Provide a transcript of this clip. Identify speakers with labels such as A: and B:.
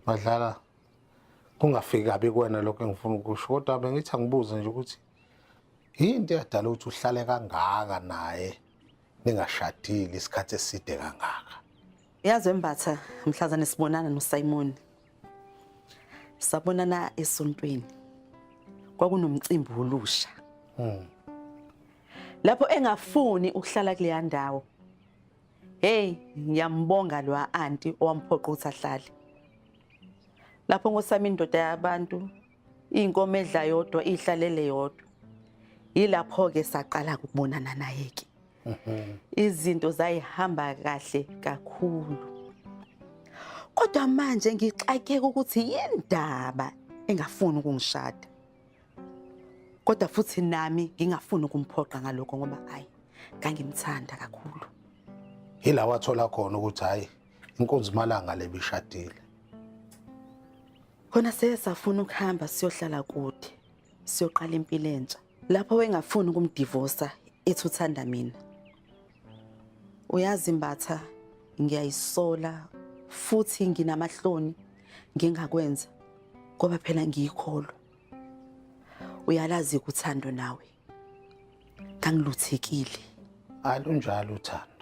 A: Madlala kungafiki kabi kuwena lokho engifuna ukusho kodwa bengithi angibuze nje ukuthi yinto eyadala ukuthi uhlale kangaka naye ningashadile isikhathi eside kangaka.
B: Yazi wembatha mhlazane sibonana noSimon. Sabonana esontweni. Kwakunomcimbi wolusha. Lapho engafuni ukuhlala kuleya ndawo. Hey, ngiyambonga lo anti owamphoqa ukuthi ahlale. Lapho ngosami indoda yabantu inkomo edla yodwa ihlalele yodwa. Yilapho ke saqala ukubonana naye ke. Izinto zayihamba kahle kakhulu. Kodwa manje ngixakeka ukuthi yindaba engafuni ukungishada. Kodwa futhi nami ngingafuni ukumphoqa ngalokho ngoba ayi ngangimthanda kakhulu.
A: Yila wathola khona ukuthi hayi inkunzi malanga lebishadile.
B: Khona seye safuna ukuhamba siyohlala kude siyoqala impilo entsha. Lapho wengafuni ukumdivosa ethi uthanda mina. Uyazi Mbatha ngiyayisola futhi nginamahloni ngingakwenza ngoba phela ngiyikholwa. Uyalazi uthando nawe. Ngangiluthekile.
A: Alunjalo uthando.